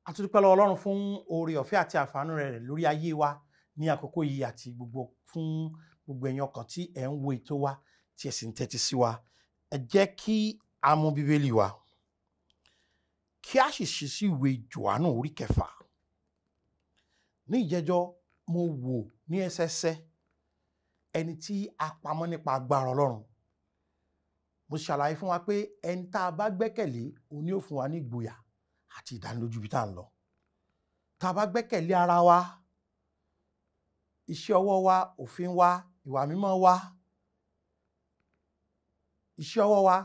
A tún dúpẹ́ lọ́wọ́ Ọlọ́run fún oore ọ̀fẹ́ àti àǹfààní rẹ̀ lórí ayé wa ní àkókò yìí àti gbogbo fún gbogbo ẹ̀yin ọkàn tí ẹ̀ ń wo ètò wa tí ẹ sì ń tẹ́tí sí wa. Ẹ jẹ́ kí a mú Bíbélì wa kí a sì ṣí sí ìwé Jòhánù orí kẹfà. Ní ìjẹjọ́ mo wò ní ẹsẹsẹ ẹni tí a pamọ́ nípa agbára Ọlọ́run. Mo ṣàlàyé fún wa pé ẹni tá a bá gbẹ́kẹ̀lé òun ni ó fún wa ní ìgboyà àti ìdánilójú bí tá à ń lọ. Tá a bá gbẹ́kẹ̀lé ara wa, iṣẹ́ ọwọ́ wa, òfin wa, ìwà mímọ́ wa, iṣẹ́ ọwọ́ wa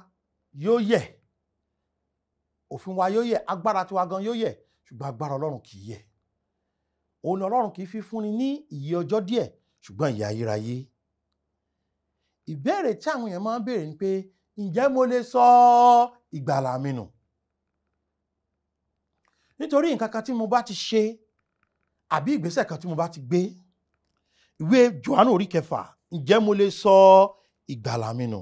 yóò yẹ̀, òfin wa yóò yẹ̀, agbára tiwa gan yóò yẹ̀, ṣùgbọ́n agbára Ọlọ́run kì í yẹ̀. Òun ni Ọlọ́run kì í fi fúnni ní ìyè ọjọ́ díẹ̀, ṣùgbọ́n ìyè ayérayé. Ìbéèrè tí àwọn èèyàn máa ń béèrè ni pé, ǹjẹ́ mo lè sọ ìgbàlà mi nù? Nítorí nǹkan kan tí mo bá ti ṣe àbí ìgbésẹ̀ kan tí mo bá ti gbé. Ìwé Jòhánù orí kẹfà, ǹjẹ́ mo lè sọ ìgbàlà mi nù?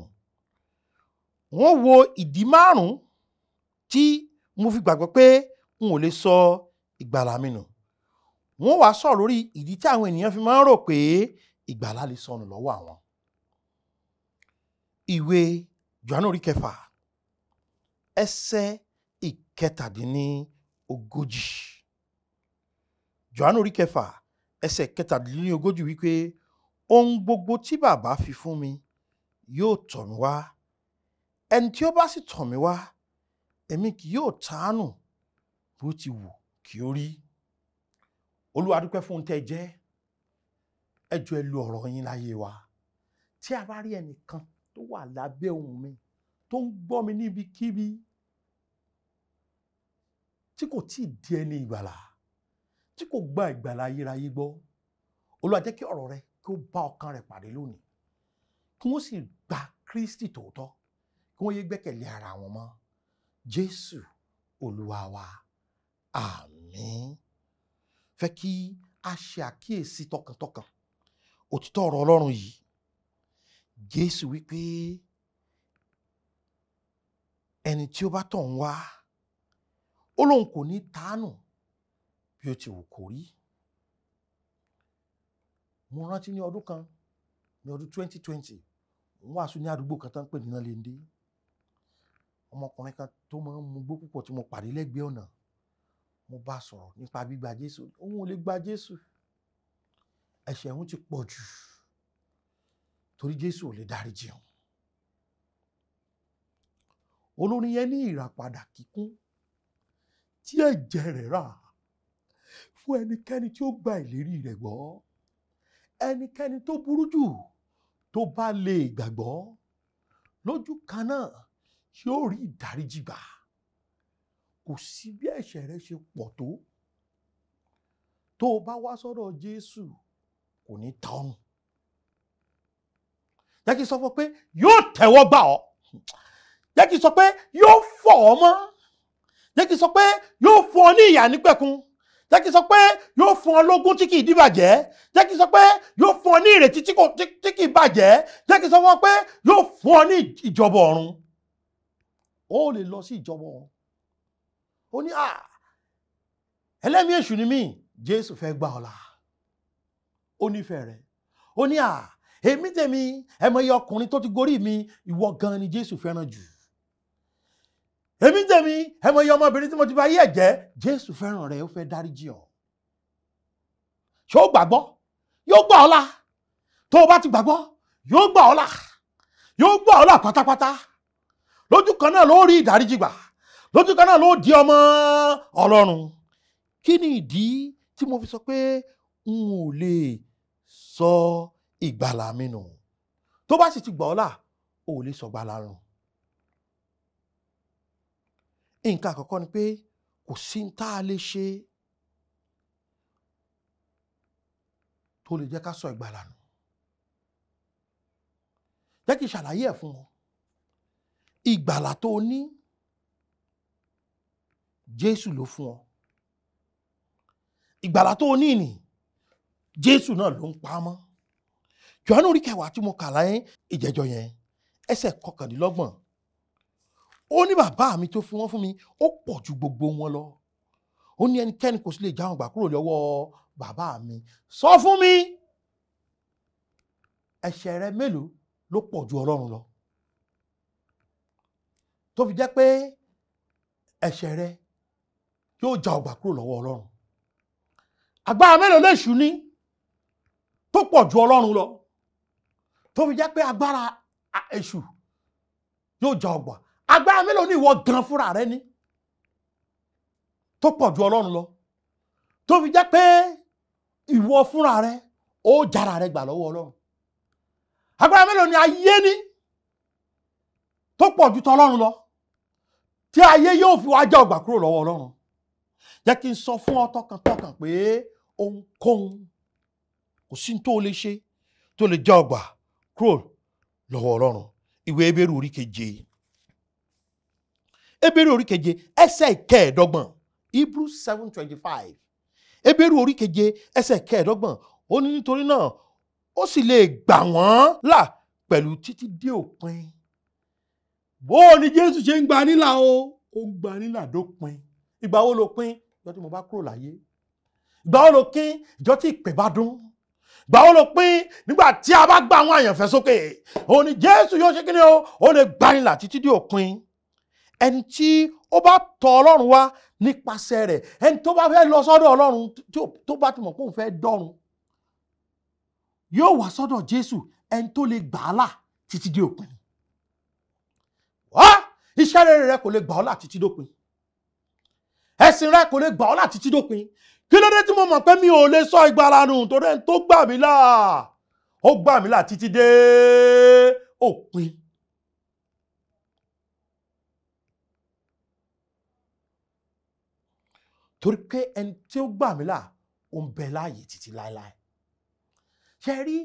Wọ́n wo ìdí márùn-ún tí mo fi gbàgbọ́ pé n ò lè sọ ìgbàlà mi nù. Wọ́n wá sọ̀rọ̀ lórí ìdí tí àwọn ènìyàn fi máa ń rò pé ìgbàlà lè sọnù lọ́wọ́ àwọn. Ìwé Jòhánù orí kẹfà, ẹsẹ̀ 37. Jòhánù orí kẹfà, ẹsẹ̀ 37 wípé ohun gbogbo tí bàbá fi fún mi yóò tọ̀ mí wá. Ẹni tí ó bá sì tọ̀ mí wá, èmi kì yóò tánù bó ti wù kí ó rí. Olúwa dúpẹ́ fún ohun tẹ́ ẹ jẹ́. Ẹ jọ̀ọ́ ẹ lo ọ̀rọ̀ yín láyé wa. Tí a bá rí ẹnìkan tó wà lábẹ́ ohùn mi, tó ń gbọ́ mi níbikíbi, tí kò tíì di ẹni ìgbàlà, tí kò gba ìgbàlà ayérayé gbọ́, Olúwa jẹ́ kí ọ̀rọ̀ rẹ kí ó bá ọkàn rẹ̀ pàdé lónìí, kí wọ́n sì gba Kristi tòótọ́, kí wọ́n yé gbẹ́kẹ̀lé ara wọn mọ́. Jésù Olúwa wa, àmín. Fẹ́ kí a ṣe àkíyèsí tọkàntọkàn òtítọ́ ọ̀rọ̀ Ọlọ́run yìí. Jésù wípé ẹni tí ó bá tọ̀ ń wá, ó lóun kò ní tánù bí ó ti wù kó rí. Mo rántí ní ọdún kan, ní ọdún 2020, mo wàásù ní àdúgbò kan tó ń pè ní Nálendé. Ọmọkùnrin kan tó máa ń mugbó púpọ̀ tí mo pàdé lẹ́gbẹ̀ẹ́ ọ̀nà, mo bá sọ̀rọ̀ nípa gbígba Jésù. Òun ò lè gba Jésù, ẹ̀ṣẹ̀ òun ti pọ̀ jù, torí Jésù ò lè dáríjì òun. Olórin yẹn ní ìràpadà kíkún tí ẹ̀jẹ̀ rẹ̀ rà fún ẹnikẹ́ni tí ó gba ìlérí rẹ̀ gbọ́, ẹnikẹ́ni tó burú jù tó bá lè gbàgbọ́ lójú kan náà yóò rí ìdáríjì gbà. Kò sí bí ẹ̀ṣẹ̀ rẹ ṣe pọ̀ tó, tó o bá wá sọ́dọ̀ Jésù kò ní ta ọ́ nù. Jẹ́ kí n sọ fún ọ pé yóò tẹ́wọ́ gbà ọ́. Jẹ́ kí n sọ pé yóò fọ̀ ọ́ mọ́. Jẹ́ kí n sọ pé yóò fún ọ ní ìyà nípẹ̀kun. Jẹ́ kí n sọ pé yóò fún ọ lógún tí kì í dìbàjẹ́. Jẹ́ kí n sọ pé yóò fún ọ ní ìrètí tí kì í bàjẹ́. Jẹ́ kí n sọ fún ọ pé yóò fún ọ ní ìjọba ọ̀run. Ó lè lọ sí ìjọba ọ̀run. Ó ní ẹlẹ́mìí èṣù ni mí, Jésù fẹ́ gbà ọ́ là. Ó nífẹ̀ẹ́ rẹ̀. Ó ní èmi tèmi, ẹ mọ iye ọkùnrin tó ti gorí mi, ìwọ gan ni Jésù fẹ́ràn jù. Èmi tèmi, ẹ mọ iye ọmọbìnrin tí mo ti bá yí ẹ̀jẹ̀, Jésù fẹ́ràn rẹ̀, ó fẹ́ dáríjì ọ́. Ṣé ó gbàgbọ́? Yóò gbà ọ́ là. Tó o bá ti gbàgbọ́, yóò gbà ọ́ là. Yóò gbà ọ́ là pátápátá. Lójú kan náà ló rí ìdáríjì gbà. Lójú kan náà ló di ọmọ Ọlọ́run. Kí ni ìdí tí mo fi sọ pé n ò lè sọ ìgbàlà mi nù? Tó bá sì ti gbà ọ́ là, o ò lè sọ ìgbàlà nù. Nǹkan àkọ́kọ́ ni pé kò sí ní tá a lè ṣe tó lè jẹ́ ká sọ ìgbàlà nù. Jẹ́ kí n ṣàlàyé ẹ̀ fún wọn. Ìgbàlà tó o ní, Jésù ló fún ọ. Ìgbàlà tó o ní nì, Jésù náà ló ń pa á mọ́. Jòhánù orí kẹwàá tí mo kà láyé ìjẹjọ yẹn, ẹsẹ̀ 29. Ó ní bàbá mi tó fi wọ́n fún mi, ó pọ̀ ju gbogbo wọn lọ. Ó ní ẹnikẹ́ni kò sì lè já wọn gbà kúrò lọ́wọ́ bàbá mi. Sọ fún mi, ẹ̀ṣẹ̀ rẹ mélòó ló pọ̀ ju Ọlọ́run lọ tó fi jẹ́ pé ẹ̀ṣẹ̀ rẹ yóò já ọgbà kúrò lọ́wọ́ Ọlọ́run? Agbára mélòó lèṣù ní tó pọ̀ ju Ọlọ́run lọ tó fi jẹ́ pé agbára èṣù yóò já ọgbà? Agbára mélòó ní ìwọ gan fúnra rẹ ní tó pọ̀ ju Ọlọ́run lọ tó fi jẹ́ pé ìwọ fúnra rẹ ó jára rẹ gbà lọ́wọ́ Ọlọ́run? Agbára mélòó ni ayé ní tó pọ̀ ju tọlọ́run lọ tí ayé yóò fi wá já ọgbà kúrò lọ́wọ́ Ọlọ́run? Jẹ́ kí n sọ fún ọ tọkàntọkàn pé ohunkóhun kò sí tó lè ṣe tó lè já ọgbà kúrò lọ́wọ́ Ọlọ́run. Ìwé Hébérù orí keje, Hébérù orí keje ẹsẹ̀ 25, Hebrews 7:25. Hébérù orí keje ẹsẹ̀ 25, ó ní nítorí náà ó sì lè gbà wọ́n là pẹ̀lú títí dé òpin. Bó o ní Jésù ṣe ń gba nílà o, ó ń gba nílà dópin. Ìgbà wo ló pin? Ìjọ tí mo bá kúrò láyé. Ìgbà wo ló pin? Ìjọ tí ìpè bá dún. Ìgbà wo ló pin? Nígbà tí a bá gba àwọn àyànfẹ́ sókè, òun ni Jésù yóò ṣe kí ni o, ó lè gba nílà títí dé òpin. Ẹni tí ó bá tọ̀ Ọlọ́run wá nípasẹ̀ rẹ̀, ẹni tó bá fẹ́ lọ sọ́dọ̀ Ọlọ́run, tó bá ti mọ̀ pé òun fẹ́ dọ́run, yóò wá sọ́dọ̀ Jésù, ẹni tó lè gbà á là títí dé òpin. Wá, iṣẹ́ rere rẹ kò lè gbà ọ́ là títí dópin. Ẹ̀sìn rẹ kò lè gbà ọ́ là títí dópin. Kí ló dé tí mo mọ̀ pé mi ò lè sọ ìgbàlà nù? Torí ẹni tó gbà mí là, ó gbà mí là títí dé òpin. Torí pé ẹni tí ó gbà mí là, ó ń bẹ láàyè títí láéláé. Ṣé rí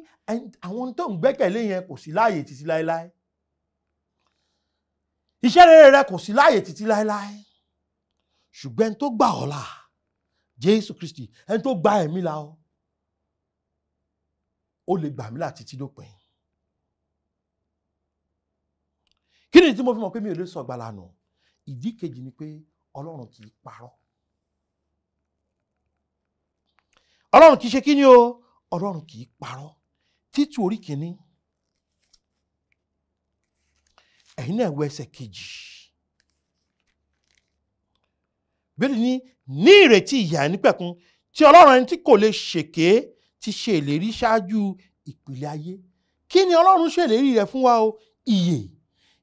àwọn tó ń gbẹ́kẹ̀lé yẹn kò sí láàyè títí láéláé. Iṣẹ́ rere rẹ kò sí láàyè títí láéláé. Ṣùgbọ́n ẹni tó gbà ọ́ là, Jésù Kristi, ẹni tó gba ẹ̀mí là ọ́, ó lè gbà mí là títí dópin. Kí ni tí mo fi mọ̀ pé mi ò lè sọ ìgbàlà nù? Ìdí kejì ni pé Ọlọ́run kì í parọ́. Ọlọ́run kì í ṣe kí ni o? Ọlọ́run kì í parọ́. Títù orí kìíní, ẹ̀yin náà wo ẹsẹ̀ kejì. Bíbélì ní ní ìrètí ìyè àìnípẹ̀kun tí Ọlọ́run ẹni tí kò lè ṣèké ti ṣe ìlérí ṣáájú ìpìlẹ̀ ayé. Kí ni Ọlọ́run ṣèlérí rẹ̀ fún wa o? Ìyè.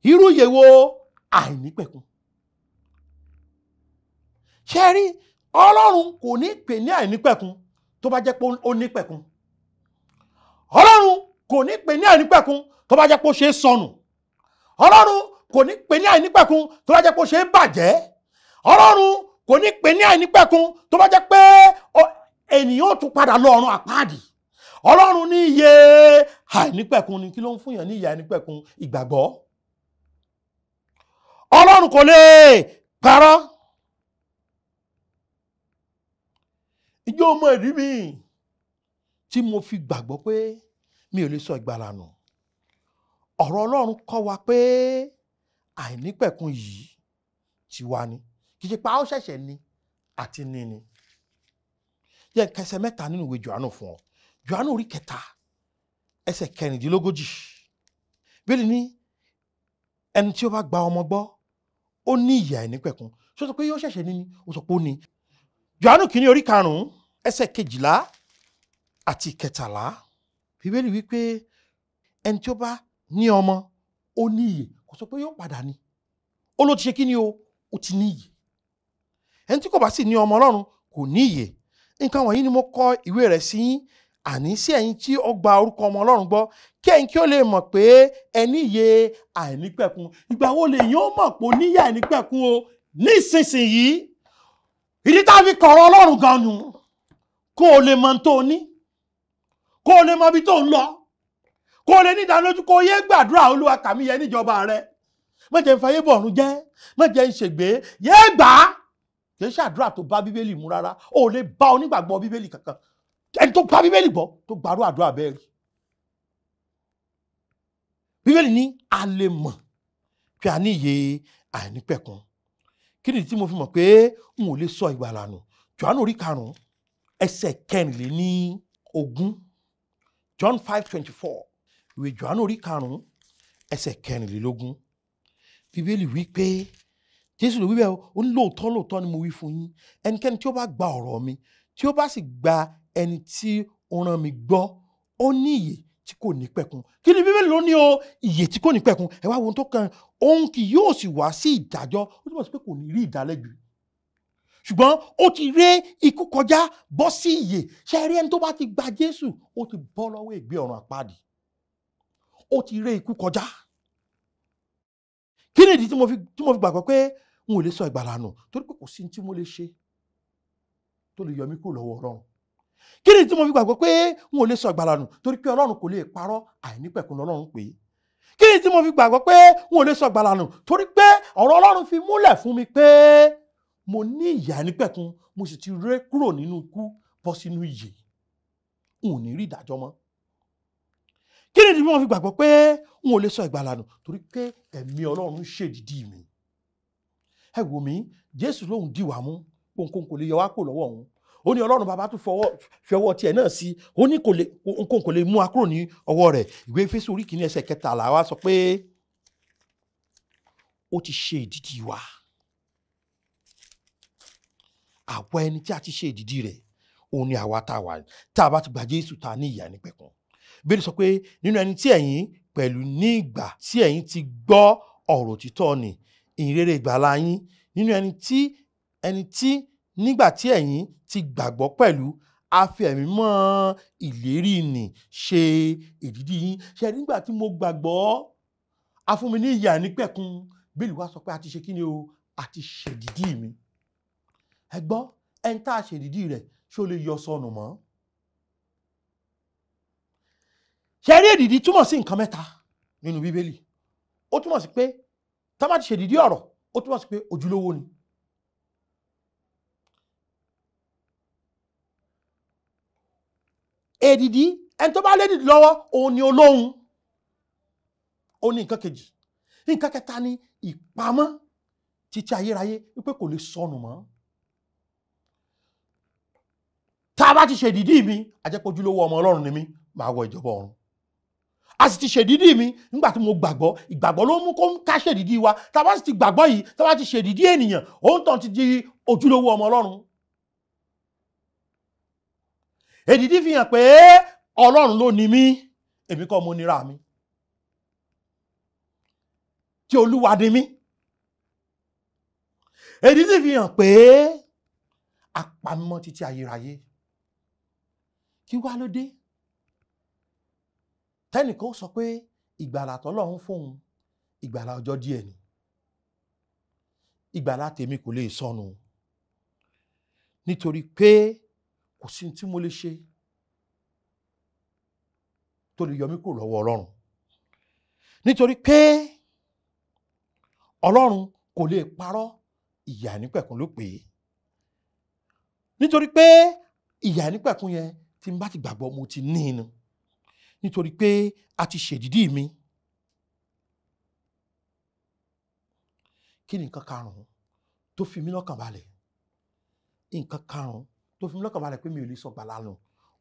Irú ìyè wo? Àìnípẹ̀kun. Ṣé rí, Ọlọ́run kò ní pè ní àìnípẹ̀kun tó bá jẹ́ pé ó nípẹ̀kun. Ọlọ́run kò ní pè ní àìnípẹ̀kun tó bá jẹ́ pé ó ṣe é sọnù. Ọlọ́run kò ní pè ní àìnípẹ̀kun tó bá jẹ́ pé ó ṣe é bàjẹ́. Ọlọ́run kò ní pè ní àìnípẹ̀kun tó bá jẹ́ pé ènìyàn ó tún padà lọ ọ̀run àpáàdì. Ọlọ́run ní iye àìnípẹ̀kun ni. Kí ló ń fún yàn ní iye àìnípẹ̀kun? Ìgbàgbọ́. Ọlọ́run kò lè parọ́. Ìjọ ọmọ ìrí mi tí mo fi gbàgbọ́ pé mi ò lè sọ ìgbàlà nù. Ọ̀rọ̀ Ọlọ́run kọ́ wa pé àìnípẹ̀kun yìí tiwa ni. Kì í ṣe pa ó ṣẹ̀ṣẹ̀ ni àti ní ni. Jẹ́ kẹsẹ̀ mẹ́ta nínú ìwé Jòhánù fún ọ. Jòhánù orí kẹta ẹsẹ̀ 36. Bíbélì ní ẹni tí ó bá gba ọmọ gbọ́, ó ní ìyè àìnípẹ̀kun. Ṣé ó sọ pé yóò ṣẹ̀ṣẹ̀ ní ni? Ó sọ pé ó ní. Jòhánù kìíní orí 5 ẹsẹ̀ 12 àti 13. Bíbélì wípé ẹni tí ó bá ní ọmọ ó ní ìyè. Kò sọ pé yóò padà ní. Ó ló ti ṣe kí ni o? Ó ti ní ìyè. Ẹni tí kò bá sì ní ọmọ Ọlọ́run kò ní ìyè. Nǹkan wọ̀nyí ni mo kọ ìwé rẹ̀ sí yín, àní sí ẹ̀yin tí ó gba orúkọ ọmọ Ọlọ́run gbọ́, kí ẹ̀yin kí ó lè mọ̀ pé ẹ ní ìyè àìnípẹ̀kun. Ìgbà wo lèyìn ó mọ̀ pé ó ní ìyè àìnípẹ̀kun o? Nísinsìnyí. Ìdí tá a fi kọ̀rọ̀ Ọlọ́run gan nù, kó o lè mọ tó o ní, kó o lè mọ ibi tó ń lọ, kó o lè ní ìdánilójú, kó o yé gbàdúrà Olúwa kà mí yẹ níjọba rẹ. Má jẹ́ n fayé bọ̀run jẹ́, má jẹ́ n ṣègbé, yé gbà á. Kì í ṣàdúrà tó bá Bíbélì mu rárá. O lè bá onígbàgbọ́ Bíbélì kankan, ẹni tó bá Bíbélì gbọ́ tó gbàrú àdúrà bẹ́ẹ̀ rí. Bíbélì ní a lè mọ̀ pé a ní ìyè àìnípẹ̀kun. Kí nìdí tí mo fi mọ̀ pé n ò lè sọ ìgbàlà nù? Jòhánù orí 5 ẹsẹ̀ 24, John 5:24. Ìwé Jòhánù orí 5 ẹsẹ̀ 24. Bíbélì wí pé Jésù ló wí bẹ́ẹ̀, ó ní lóòótọ́ lóòótọ́ ni mo wí fún yín, ẹnikẹ́ni tí ó bá gba ọ̀rọ̀ mi, tí ó bá sì gba ẹni tí ó rán mi gbọ́, ó ní ìyè tí kò ní pẹ̀kun. Kí ni Bíbélì ló ní o? Ìyè tí kò ní pẹ̀kun. Ẹ wá wo ohun tó kàn, òun kì yóò sì wá sí ìdájọ́. Ó túmọ̀ sí pé kò ní rí ìdálẹ́bi, ṣùgbọ́n ó ti ré ikú kọjá bọ́ sí ìyè. Ṣé ẹ rí ẹni tó bá ti gba Jésù, ó ti bọ́ lọ́wọ́ ègbé ọ̀run àpáàdì, ó ti ré ikú kọjá. Kí ni ìdí tí mo fi gbàgbọ́ pé n ò lè sọ ìgbàlà nù? Torí pé kò sí tí mo lè ṣe tó lè yọ mí kúrò lọ́wọ́ Ọlọ́run. Kí ni ìdí tí mo fi gbàgbọ́ pé n ò lè sọ ìgbàlà nù? Torí pé Ọlọ́run kò lè parọ́, àìnípẹ̀kun lọ́lọ́run pé. Kí ni ìdí tí mo fi gbàgbọ́ pé n ò lè sọ ìgbàlà nù? Torí pé ọ̀rọ̀ Ọlọ́run fi múlẹ̀ fún mi pé mo ní ìyè àìnípẹ̀kun, mo sì ti ré kúrò nínú ikú bọ́ sínú ìyè, n ò ní rí ìdájọ́ mọ́. Kí ni ìdí tí mo fi gbàgbọ́ pé n ò lè sọ ìgbàlà nù? Torí pé ẹ̀mí Ọlọ́run ṣèdìdí mi. Ẹ wò mí, Jésù lóhùn dì wá mú, ohunkóhun kò lè yọ wá kúrò lọ́wọ́ òun. Ó ní Ọlọ́run bàbá tún fi ọwọ́ tiẹ̀ náà sí, ó ní ohunkóhun kò lè mú wa kúrò ní ọwọ́ rẹ̀. Ìwé Éfésù orí 1 ẹsẹ̀ 13 wá sọ pé ó ti ṣe ìdìdí wa. Àwa ẹni tí a ti ṣe ìdìdí rẹ̀, òun ni àwa tá a wà, tá a bá ti gba Jésù, tá a ní ìyè àìnípẹ̀kun. Bíbélì sọ pé nínú ẹni tí ẹ̀yin pẹ̀lú ní ìgbà tí ẹ̀yin ti gbọ́ ọ̀rọ̀ òtítọ́ ni ìhìnrere ìgbàlà yín, nínú ẹni tí nígbà tí ẹ̀yin ti gbàgbọ́ pẹ̀lú, a fi ẹ̀mí mọ́ ìlérí nì ṣe ìdìdí yín. Ṣe nígbà tí mo gbàgbọ́, a fún mi ní ìyè àìnípẹ̀kun. Bíbélì wá sọ pé a ti ṣe kí ni o? A ti ṣèdìdí mi. Ẹ gbọ́, ẹni tá a ṣèdìdí rẹ̀, ṣó lè yọ sọnù mọ́? Ṣe rí èdìdí túmọ̀ sí nǹkan mẹ́ta nínú Bíbélì. Ó túmọ̀ sí pé tá bá ti ṣèdìdí ọ̀rọ̀, ó túmọ̀ sí pé ojúlówó ni. Èdìdí, ẹni tó bá lédìdí lọ́wọ́, òun ni olóhun. Ó ní nǹkan kejì. Nǹkan kẹta ni ìpamọ́ títí ayérayé, wípé kò lè sọnù mọ́. Tá a bá ti ṣèdìdí mi, a jẹ́ pé ojúlówó ọmọ Ọlọ́run ni mí, màá wọ ìjọba ọ̀run. A sì ti ṣèdìdí mi nígbà tí mo gbàgbọ́. Ìgbàgbọ́ ló mú kó ká ṣèdìdí wa. Tá a bá sì ti gbàgbọ́ yìí, tá a bá ti ṣèdìdí ènìyàn, òun tàn ti di ojúlówó ọmọ Ọlọ́run. Èdìdí fi hàn pé Ọlọ́run ló ni mí, èmi kọ́ mo nira mi, tí Olúwa ni mí. Èdìdí fi hàn pé apamọ́ títí ayérayé. Kí wá ló dé tẹ́nìkan ó sọ pé ìgbàlà tọ́lọ́run fóun ìgbàlà ọjọ́ díẹ̀ ni, ìgbàlà tèmi kò lè sọnù, nítorí pé kò sí tí mo lè ṣe tó lè yọ mí kúrò lọ́wọ́ Ọlọ́run, nítorí pé Ọlọ́run kò lè parọ́, ìyè àìnípẹ̀kun ló pè é. Nítorí pé ìyè àìnípẹ̀kun yẹn tí n bá ti gbàgbọ́ mo ti ní inú, nítorí pé a ti ṣèdìdí mi. Kí ni nǹkan karùn-ún tó fi mí lọ́kàn balẹ̀? Nǹkan karùn-ún tó fi mí lọ́kàn balẹ̀ pé mi ò lè sọ gbàlà nù,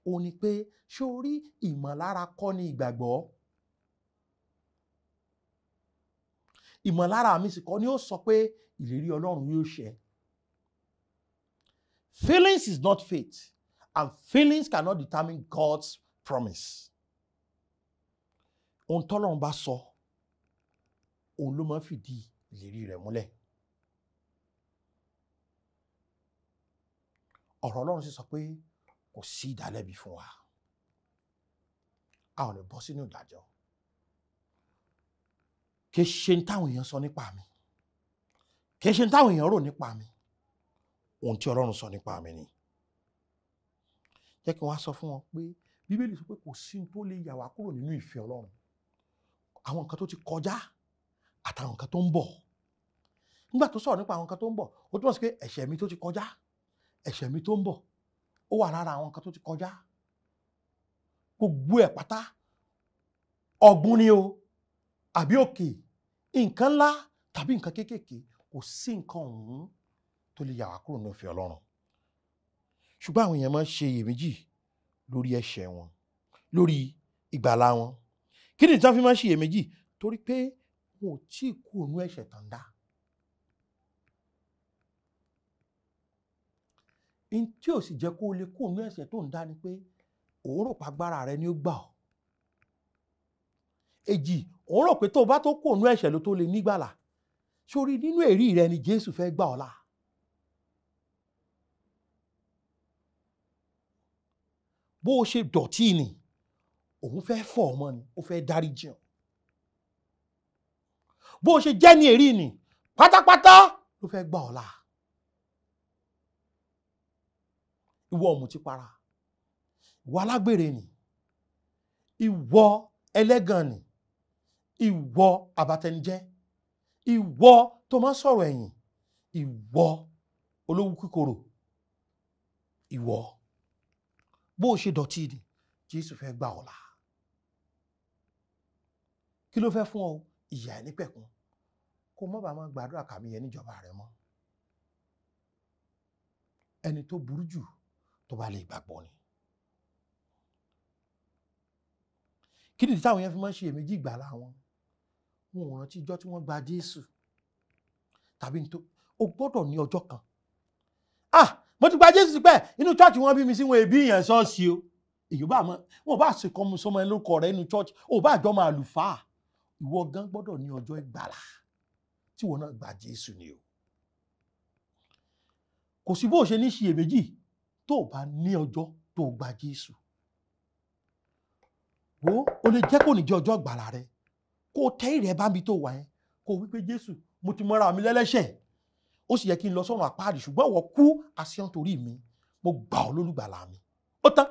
òun ni pé ṣé o rí ìmọ̀lára kọ́ ní ìgbàgbọ́? Ìmọ̀lára mi sì kọ́ ni ó sọ pé ìlérí Ọlọ́run yóò ṣẹ. Feelings is not faith, and feelings cannot determine God's promise. Ohun tọ́lọ́run bá sọ, òun ló máa ń fìdí ìlérí rẹ̀ múlẹ̀. Ọ̀rọ̀ Ọlọ́run sì sọ pé kò sí ìdálẹ́bi fún wa. A ò ní bọ́ sínú ìdájọ́. Kì í ṣe ní táwọn èèyàn sọ nípa mi, kì í ṣe ní táwọn èèyàn rò nípa mi, ohun tí Ọlọ́run sọ nípa mi ni. Jẹ́ kí wọ́n á sọ fún wọn pé Bíbélì sọ pé kò sí ohun tó lè yà wá kúrò nínú ìfẹ́ Ọlọ́run. Àwọn nǹkan tó ti kọjá àtàwọn nǹkan tó ń bọ̀. Nígbà tó sọ̀rọ̀ nípa àwọn nǹkan tó ń bọ̀, ó túmọ̀ sí pé ẹ̀ṣẹ̀ mi tó ti kọjá, ẹ̀ṣẹ̀ mi tó ń bọ̀, ó wà lára àwọn nǹkan tó ti kọjá. Gbogbo ẹ̀ pátá, ọ̀gbun ni o, àbí òkè, nǹkan ńlá tàbí nǹkan kéékèèké, kò sí nǹkan ọ̀hún tó lè yà wá kúrò nínú ìfẹ́ Ọlọ́run. Ṣùgbọ́n àwọn èèyàn máa ń ṣe iyèméjì lórí ẹ̀ṣẹ̀ wọn, lórí ìgbàlà wọn. Kí ni ìtàn fi máa ń ṣe iyèméjì? Torí pé wọn ò tí ì kú ònú ẹ̀ṣẹ̀ tán dá. N tí ò sì jẹ́ kó o lè kú ònú ẹ̀ṣẹ̀ tó ń dá ni pé òun rò pàgbára rẹ ni ó gbà ọ́. Èjì, òun rò pé tó o bá tó kú ònú ẹ̀ṣẹ̀ ló tó lè nígbàlà. Sórí nínú èrí rẹ ni Jésù fẹ́ gbà ọ́ là. Bó o ṣe dọ̀tí ni, òun fẹ́ fọ̀ ọmọ ni, ó fẹ́ dáríjì ọ́. Bó o ṣe jẹ́ ní èrí ni, pátápátá ló fẹ́ gbà ọ́ là. Ìwọ ọ̀mùtípara, ìwọ alágbèrè ni, ìwọ ẹlẹ́gàn ni, ìwọ àbàtẹnijẹ́, ìwọ tó máa ń sọ̀rọ̀ ẹ̀yìn, ìwọ olówú kíkorò, ìwọ bó o ṣe dọ̀tí ni, Jésù fẹ́ gbà ọ́ là. Kí ló fẹ́ fún ọ? Ìyà ẹ̀ nípẹ̀kun. Kó má bàa máa gbàdúrà kàmí yẹn níjọba rẹ mọ́. Ẹni tó burú jù tó bá lè gbàgbọ́ ni. Kí nìdí táwọn yẹn fi máa ń ṣe iyèméjì ìgbàlà wọn? Wọn ò rántí ijọ́ tí wọ́n gba Jésù. Tàbí o gbọ́dọ̀ ní ọjọ́ kan. Ah! Mo ti gba Jésù pẹ́, inú chọ́ọ̀chì wọn bí mi sí wọn èbí yẹn ṣọ́ọ̀ṣì o. Èyí bá mọ, wọn bá ṣe kọ́ mu sọmọ lórúkọ rẹ inú chọ́ọ̀chì, ò bá àjọ máa lùfáà. Ìwọ gan gbọ́dọ̀ ní ọjọ́ ìgbàlà tí ìwọ náà gba Jésù ni o. Kò sí bó o ṣe ní ṣiyèméjì tó o bá ní ọjọ́ tó o gba Jésù. Wo o lè jẹ́ kó ní jẹ́ ọjọ́ ìgbàlà rẹ, kó o tẹ́ ìrẹ́ bá mi tó wà yẹn, kó o wí pé Jésù mo ti mọ́ra mi lẹ́lẹ́ṣẹ̀, ó sì yẹ kí n lọ sọ́run àpáàdì, ṣùgbọ́n ìwọ kú àṣẹ torí mi, mo gbà ọ́ lólùgbàlà mi. Ó tán.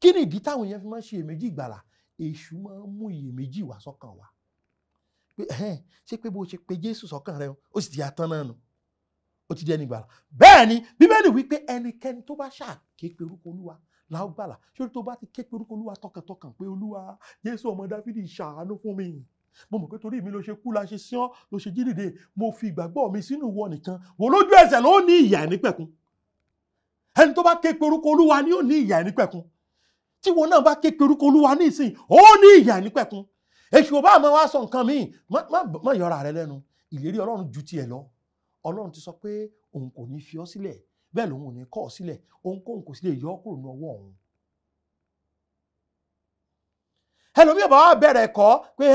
Kí ni ìdí táwọn èèyàn fi máa ń ṣe iyèméjì ìgbàlà? Èṣù máa ń mú iyèméjì wá sọ́kàn wa. Pé ṣé pé bó ṣe pe Jésù sọ́kàn rẹ, ó sì ti atán náà nù, ó ti di ẹni ìgbàlà. Bẹ́ẹ̀ ni Bíbélì wí pé ẹnikẹ́ni tó bá ṣàké pe orúkọ Olúwa la ó gbàlà. Ṣé tó bá ti ké pe orúkọ Olúwa tọkàntọkàn pé Olúwa Jésù ọmọ Dáfídì ṣàánú fún mi, mo mọ̀ pé torí mi ló ṣe kú la ṣe sí ọ́ ló ṣe jí dìde, mo fi ìgbàgbọ́ mi sínú ìwọ nìkan, wò lójú ẹsẹ̀ ló ní ìyà ìnípẹ̀kun. Ẹni tó bá ké pe orúkọ Olúwa ni ó ní ìyà ìnípẹ̀kun. Tí wọn náà bá ké pe orúkọ Olúwa ní ìsìn, ó ní ìyà ìnípẹ̀kun. Èṣù ò bá máa wá sọ nǹkan míì, má yọra rẹ lẹ́nu. Ìlérí Ọlọ́run ju tiẹ̀ lọ. Ọlọ́run ti sọ pé òun kò ní fi ọ́ sílẹ̀, bẹ́ẹ̀ lòun ò ní kọ̀ ọ́ sílẹ̀, ohunkóhun kò sì lè yọ ọ́ kúrò ní ọwọ́ òun. Ẹlòmíì bá wá bẹ̀rẹ̀ ẹ̀kọ́ pé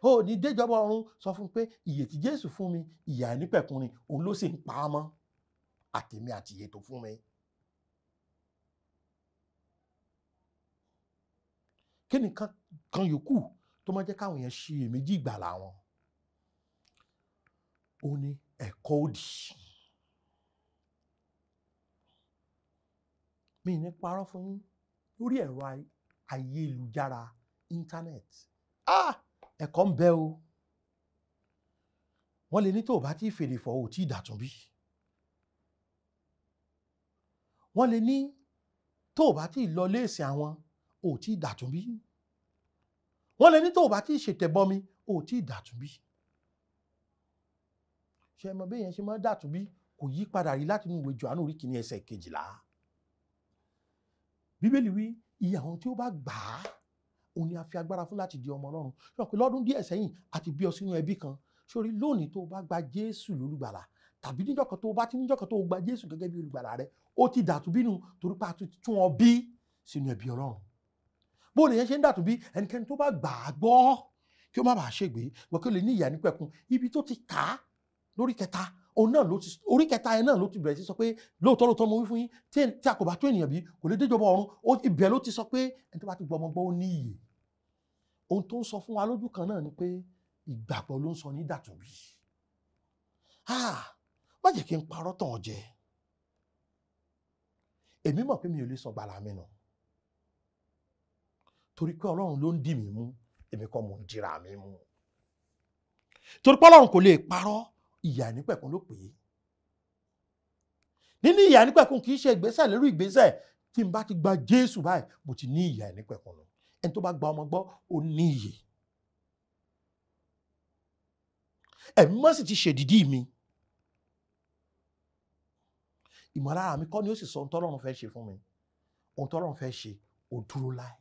ò ní déjọba ọ̀run, sọ fún pé ìyè tí Jésù fún mi, ìyà ìnípẹ̀kun ni, òun ló sì ń pa á mọ́, àtèmi àti ìyè tó fún mi. Kí ni kan yòókù tó máa jẹ́ káwọn èèyàn ṣe iyèméjì ìgbàlà wọn? Ó ní ẹ̀kọ́ òdì. Mi ní parọ́ fún yín lórí ẹ̀rọ ayélujára íńtánẹ́ẹ̀tì. Ah! Ẹ̀kọ́ ń bẹ o. Wọ́n lè ní tó o bá ti fèrè fọ̀ o tí dàtún bí. Wọ́n lè ní tó o bá ti lọ léèsì àwọn o tí dàtún bí. Wọ́n lè ní tó o bá ti ṣètẹ̀bọmi o tí dàtún bí. Ṣé ẹ mọ̀ bí èèyàn ṣe máa ń dàtún bí? Kò yí padà rí láti inú ìwé Jòhánù orí kìíní ẹsẹ̀ 12. Bíbélì wí iye àwọn tí ó bá gbà á, òun ni a fi agbára fún láti di ọmọ Ọlọ́run. Ṣé o pé lọ́dún díẹ̀ sẹ́yìn a ti bí ọ sínú ẹbí kan. Sórí lónìí tó o bá gba Jésù lólùgbàlà, tàbí níjọ́ kan tó o bá ti níjọ́ kan tó o gba Jésù gẹ́gẹ́ bí olùgbàlà rẹ, ó ti dàtún bínú torí pé a ti tún ọ bí sínú ẹbí Ọlọ́run. Bó lè yẹn ṣe ń dàtún bí? Ẹnikẹ́ni tó bá gbà á gbọ́ kí ó má bàa ṣègbé, wọ́n kí ó lè ní ìyà nípẹ̀kun. Ibi tó ti kà á lórí kẹta, òun náà ló ti orí kẹta yẹn náà ló ti bẹ̀rẹ̀ sí sọ pé lóòótọ́ lóòótọ́ mo wí fún yín, tí a kò bá tó ènìyàn bí kò lè déjọba ọ̀run. Ibẹ̀ ló ti sọ pé ẹni tó bá ti gbọ́ ọmọ gbọ́ ó ní ìyè. Ohun tó ń sọ fún wa lójú kan náà ni pé ìgbàgbọ́ ló ń sọ ní dàtúnbí. Má jẹ́ kí n parọ́ tàn ọ́ jẹ. Èmi mọ̀ pé mi ò lè sọ gbàlà mi nù, torí pé Ọlọ́run ló ń dì mí mú, èmi kọ́ mò ń dira mi mú. Torí pé Ọlọ́run kò lè parọ́, ìyà ìnípẹ̀kun ló pè é. Níní ìyà ìnípẹ̀kun kì í ṣe ìgbésẹ̀ lórí ìgbésẹ̀. Tí n bá ti gba Jésù báyìí, mo ti ní ìyà ìnípẹ̀kun lọ. Ẹni tó bá gba ọmọ gbọ́, ó ní ìyè. Ẹ̀mí mọ́ sì ti ṣèdìdí mi. Ìmọ̀lára mi kọ́ ni ó sì sọ ohun tọ́lọ́run fẹ́ ṣe fún mi. Ohun tọ́lọ́run fẹ́ ṣe ò dúró láì.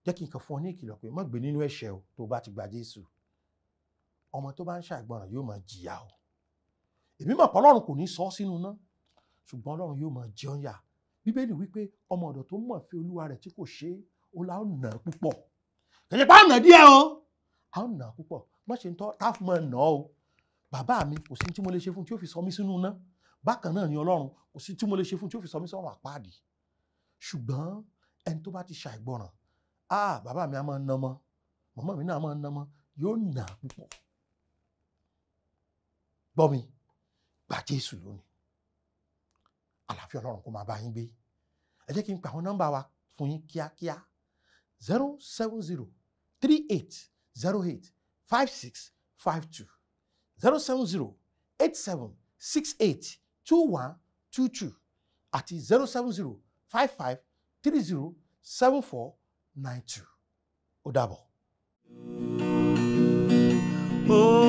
Jẹ́ kí n kàn fún ọ ní ìkìlọ̀ pé má gbé nínú ẹ̀ṣẹ̀ o tó bá ti gba Jésù. Ọmọ tó bá ń ṣàìgbọràn yóò máa jìyà o. Èmi mọ̀ pé Ọlọ́run kò ní sọ ọ́ sínú iná, ṣùgbọ́n Ọlọ́run yóò máa jẹ ọ́ yà. Bíbélì wípé ọmọ ọ̀dọ̀ tó mọ̀ fẹ́ Olúwa rẹ̀ tí kò ṣe é, ó la ó nà á púpọ̀. Kẹ̀jẹ̀ pa ọ̀nà díẹ̀ o, a ó nà á púpọ̀. Má ṣe ń tọ́ tá a mọ̀ nà ọ́ o. Bàbá mi kò sí tí mo lè ṣe fún tí ó fi sọ mí sínú iná. Bákan náà ni Ọlọ́run kò sí tí mo lè ṣe fún tí ó fi sọ mí sọ́run àpáàdì. Ṣùgbọ́n ẹni tó bá ti ṣàìgbọràn, ah bàbá mi a máa nà mọ́, màmá mi náà máa nà mọ́, yóò nà á púpọ̀. Gbọ́ mi, gba Jésù lónìí. Àlàáfíà Ọlọ́run kó máa bá yín gbé. Ẹ jẹ́ kí n pa àwọn nọ́mbà wa fún yín kíákíá. 070 38 08 56 52, 070 87 68 21 22 àti 070 55 30 74 92. Ó dàbọ̀. Oh.